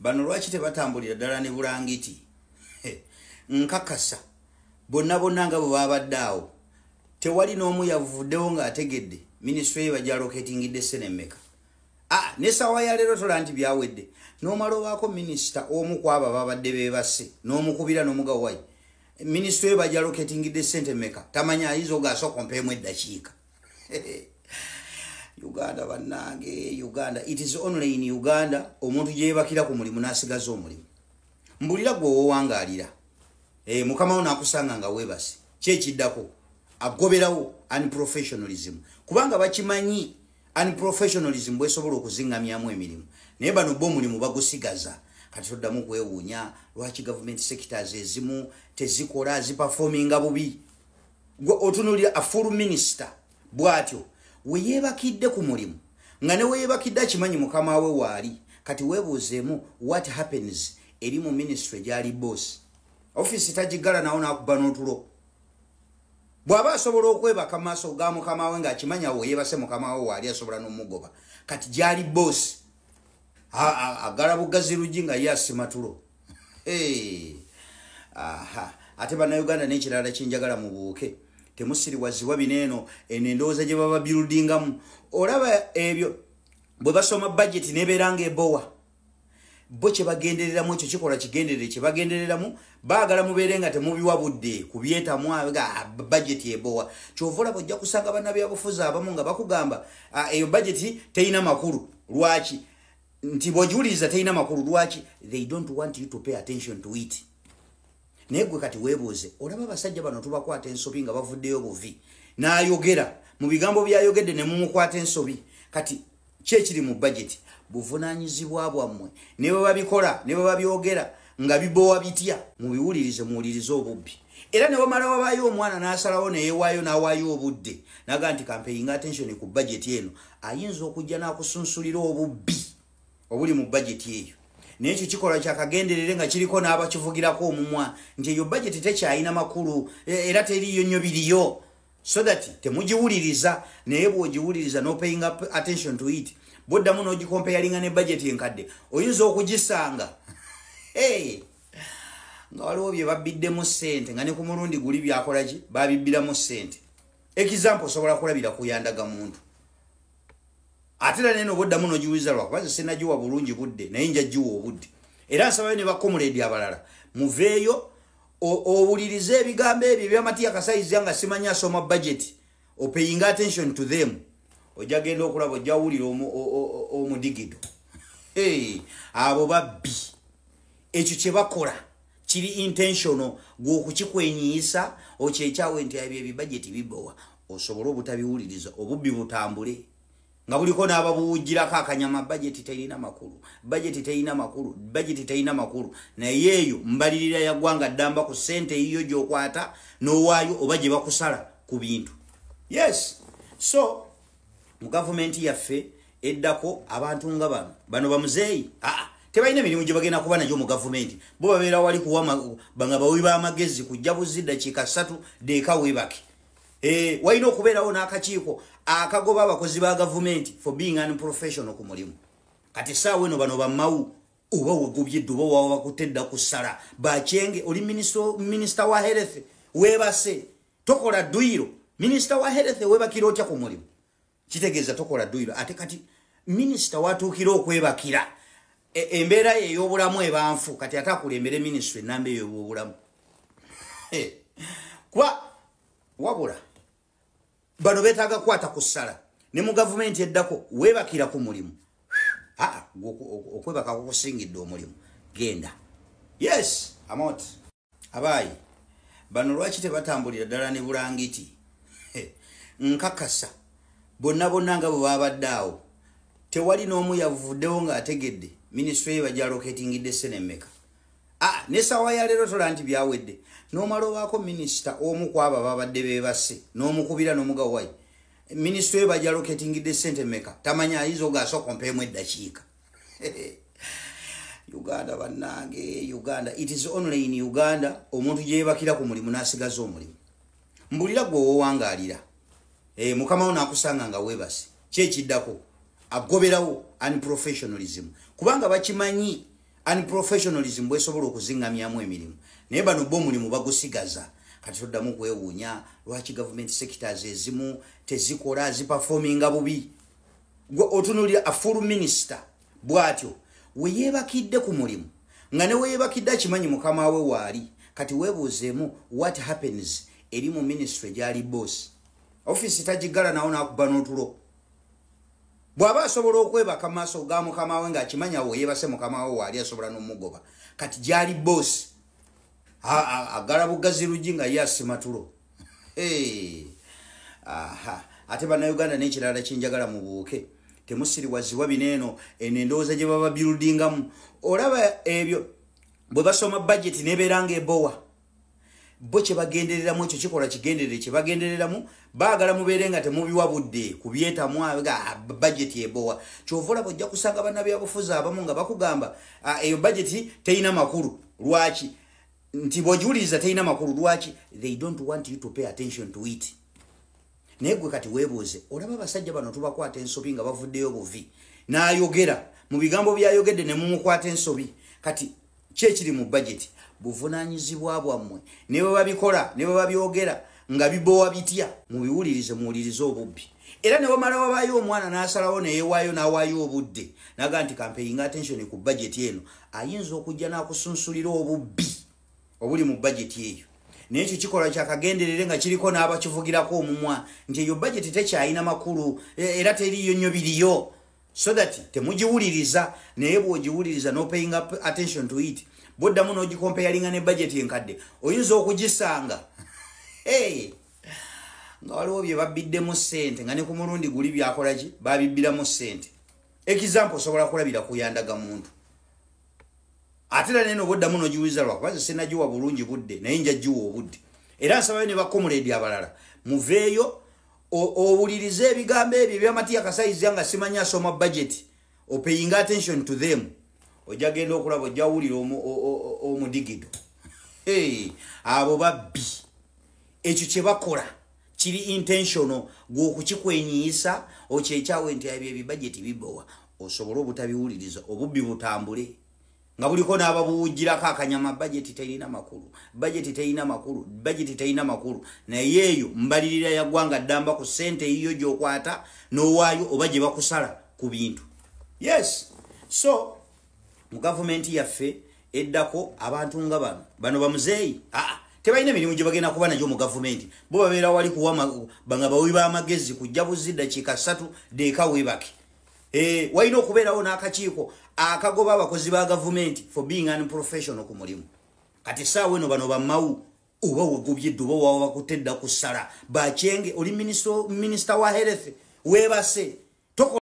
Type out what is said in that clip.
Bano lwaki tebatambulira ddala ne bulangiti? Nkakasa bonna bonna nga bwe babadde awo, tewali n'omu yavuddewo ng'ategedde minisitule ye bagyallocatingidde ssente mmeka. Ah, n'essaawa ya leero tola nti byawedde. N'omala obaako minisita omu ku abo babadde beebase n'omukubira n'omugawayi, minisitule ye bagyallocatingidde ssente mmeka? Tamanya. Ayinza ogaasooka ompeemu eddakiika. Uganda bannange, Uganda, it is only in Uganda omuntu gyeyebakira ku mulimu n'asigaza omulimu. Mbulira gwe owowangaalira, mukama wo n'akusanga nga weebase, kyekiddako agoberawo unprofessionalism, kubanga bakimanyi unprofessionalism bwesobola okuziŋŋamyamu emirimu. Naye bano bo omulimu bagusigaza. Kati toddamu kwewuunya lwaki government sectors ezimu tezikola, ziperforminga bubi. Gwe otunulira a full minister bw'atyo weyeebakidde ku mulimu, nga ne weyeebakidde akimanyi mukama we waali. Kati weebuuzeemu what happens eri mu ministry gyali boss. Ofiisi tagigala nawo n'akuba n'otulo. Bw'aba asobola okwebaka mu maaso ga mukama we ng'akimanya weyeebase mukama we waali, asobola n'omugoba. Kati gyali boss agala bugazi lugi nga ye asima tulo. Aha, ate Bannayuganda, n'ekirala kinjagala mubuuke, temusiriwazibwa bineeno. Eno endowooza gye baba buildingamu, olaba ebyo bwe basoma budget nebeera nga ebowa, bo kyebagendereramu ekyo kikola kigenderere. Kyebagendereramu, baagala mubeere nga temubiwa budde kubyetamu budget ebowa. Kyova olaba ojja kusanga bannabyabufuzi abamu nga bakugamba, "Ah, eyo budget terina makulu." Lwaki? Nti bw'ogiwuliriza terina makulu. Lwaki? They don't want you to pay attention to it. Naye gwe kati weebuuze, olaba abasajja bano tubakwata ensobi nga bavuddeyo buvi n'ayogera mu bigambo byayogedde ne mumukwata ensobi. Kati ki ekiri mu budget buvunaanyizibwa bwammwe. Ne bwe babikola ne bwe babyogera nga bibowa bitya, mubiwulirize, muwulirize obubbi. Era ne wamala wabaayo omwana n'asalawo neyewaayo n'awaayo obudde naga nti kampayinga attention ku budget eno, ayinza okujja n'akusunsulira obubbi obuli mu budget eyo. Naye ekyo kikolwa kyakagenderere nga kiriko n'abakivugirako omumwa nti eyo budget tekyalina makulu, era teriiyo nnyo biriyo, so that temugiwuliriza. Naye bw'ogiwuliriza no paying attention to it, bwoddamu n'ogicomparinga ne budget enkadde, oyinza okugisanga, hey, nga waliwo bye babbiddemu ssente, nga ne ku mulundi guli byakolaki babibbiramu ssente. Example, osobola kulabira kuyandaga muntu. Ate era nene obwoddamu n'ogiwuliza, lwakuba sinagiwa bulungi budde, naye nja giwa obudde. Era nsabayo ne bacomrade abalala muveeyo owulirize ebigambo ebyo ebyamatiya Kasaija nga simanyi asoma budget, opaying attention to them, ojja genda okulaba, ojja wulira omudigido. Abo babbi. Ekyo kye bakola kiri intentional, gwokukikwenyiisa okyekyawe nti ebyo ebibajeti bibowa, osobole obutabiwuliriza, obubbi butambule nga buliko n'ababuwugirako akanyama. Bajeti terina makulu, bajeti terina makulu, bajeti terina makulu. Naye eyo mbalirira ya ggwanga ddamba ku ssente eyiyo gy'okwata n'owaayo oba gye bakusala ku bintu. Yes, so mu gavumenti yaffe eddako, abantu nga bano bamuzeeyi, aa, tebalina mirimu gye bagenda kuba nagyo mu gavumenti. Bo babeera wali kuwa nga bawi b'amagezi, kujja buzi ddakiika 3 deeka weebake. Walina okubeerawo n'akakiiko akagoba abakozi ba gavumenti for being unprofessional ku mulimu. Kati essaawa eno bano bammawu oba wegobye dde oba waba bakutte dda ku ssala bakyenge. Oli minisita wa health, weebase, tokola dduyiro. Minisita wa health weebakira otya ku mulimu? Kitegeeza tokola dduyiro. Ate kati minisita watuukira okwebakira, embeera ye ey'obulamu ebanfu. Kati ate akulembere minisitule enamba eyo ey'obulamu? Kuba wabula bano beetaaga kukwata ku ssala. Ne mu gavumenti eddako, weebakira ku mulimu. Aa, okwebaka kukusingidde omulimu, genda. Yes, amot abaayi bano lwaki tebatambulira ddala ne bulangiti? Nkakasa bonna bonna nga bwe babadde awo, tewali n'omu yavuddewo ng'ategedde minisitule ye bagyallocatingidde ssente mmeka. Ah, n'essaawa ya leero tola nti byawedde. N'omala obaako minisita omu ku abo babadde beebase n'omukubira n'omugawayi, minisitule ye bagyallocatingidde ssente mmeka? Tamanya. Ayinza ogaasooka ompeemu eddakiika. Uganda bannange, Uganda, it is only in Uganda omuntu gyeyebakira ku mulimu n'asigaza omulimu. Mbulira gwe owowangaalira, mukama wo n'akusanga nga weebase, kyekiddako agoberawo unprofessionalism, kubanga bakimanyi Unprofessionalism bwesobola okuzingamyamu emirimu, naye bano bo omulimu bagusigaza. Kati toddamu kwewuunya lwaki government sectors ezimu tezikola, ziperforminga bubi. Gwe otunulira a full minister bw'atyo weyeebakidde ku mulimu, nga ne weyeebakidde akimanyi mukama we waali. Kati weebuuzeemu what happens eri mu ministry gyali boss. Ofiisi tagigala nawo n'akuba n'otulo. Bw'aba asobola okwebaka mu maaso ga mukama we ng'akimanya awo yeebase mukama we waali, asobola n'omugoba. Kati gyali boss agala bugazi lugi nga ye asima tulo. Aha. Ate bannayuganda n'ekirala kyenjagala mubuuke, temusiriwazibwa bino eno eno endowooza gye baba buildingamu. Olaba ebyo bwe basoma budget nebeera nga ebowa, bo kye bagendereramu ekyo kikola kigenderere. Kye bagendereramu, baagala mubeere nga temubiwa budde kubyetamwa budget ebowa. Kyova olaba ojja kusanga bannabyabufuzi abamu nga bakugamba eyo budget terina makulu. Lwaki? Nti bw'ogiwuliriza terina makulu. Lwaki? They don't want you to pay attention to it. Naye gwe kati weebuuze, olaba abasajja bano tubakwata ensobi nga bavuddeyo buvi n'ayogera mu bigambo byayogedde ne mumukwata ensobi. Kati ki ekiri mu budget buvunaanyizibwa bwammwe. Ne bwe babikola ne bwe babyogera nga bibowa bitya, mubiwulirize, muwulirize obubbi. Era ne wamala wabaayo omwana n'asalawo neyeewaayo n'awaayo obudde naga nti kampeyinga attention ku budget eno, ayinza okujja n'akusunsulira obubbi obuli mu budget eyo. Naye ekyo kikola kyakagenderere nga kiriko n'abakivugirako omumwa nti eyo budget tekyalina makulu, era teriiyo nnyo biriyo, so that temugiwuliriza. Naye bw'ogiwuliriza no paying attention to it, bwoddamu n'ogicomparinga ne budget enkadde, oyinza okugisanga hey! nga waliwo bye babbiddemu ssente, nga ne ku mulundi guli byakola ki, babibbiramu ssente. Example, osobola kulabira kuyandaga muntu. Ate era neno obwoddamu n'ogiwuliza, lwakuba sinagiwa bulungi budde, naye njagiwa obudde. Era nsabayo ne bacomrade abalala muveeyo owulirize ebigambo ebyo ebyamatiya Kasaija nga simanyi asoma budget, opaying attention to them, ojja genda okulaba, ojja wulira omudigido. Abo babbi, ekyo kye bakola kiri intentional gwokukikwenyiyisa okyekyawe nti ebyo ebibajeti bibowa, osobole obutabiwuliriza, obubbi butambule nga buliko n'ababuwugirako akanyama. Bajeti terina makulu, bajeti terina makulu, bajeti terina makulu. Naye eyo mbalirira ya ggwanga ddamba ku ssente eyiyo gy'okwata n'owaayo oba gye bakusala ku bintu. Yes, so mu gavumenti yaffe eddako, abantu nga bano bamuzeeyi aa tebalina mirimu gye bagenda kuba nagyo mu gavumenti. Bo babeera wali kuwa nga bawi b'amagezi, kujja buzi ddakiika 3 deeka weebake. Walina okubeerawo n'akakiiko akagoba abakozi ba gavumenti for being unprofessional ku mulimu. Kati essaawa eno bano bamawu oba wagobye dde oba waba bakutte dda ku ssala bakyenge, oli minisita wa health weebase.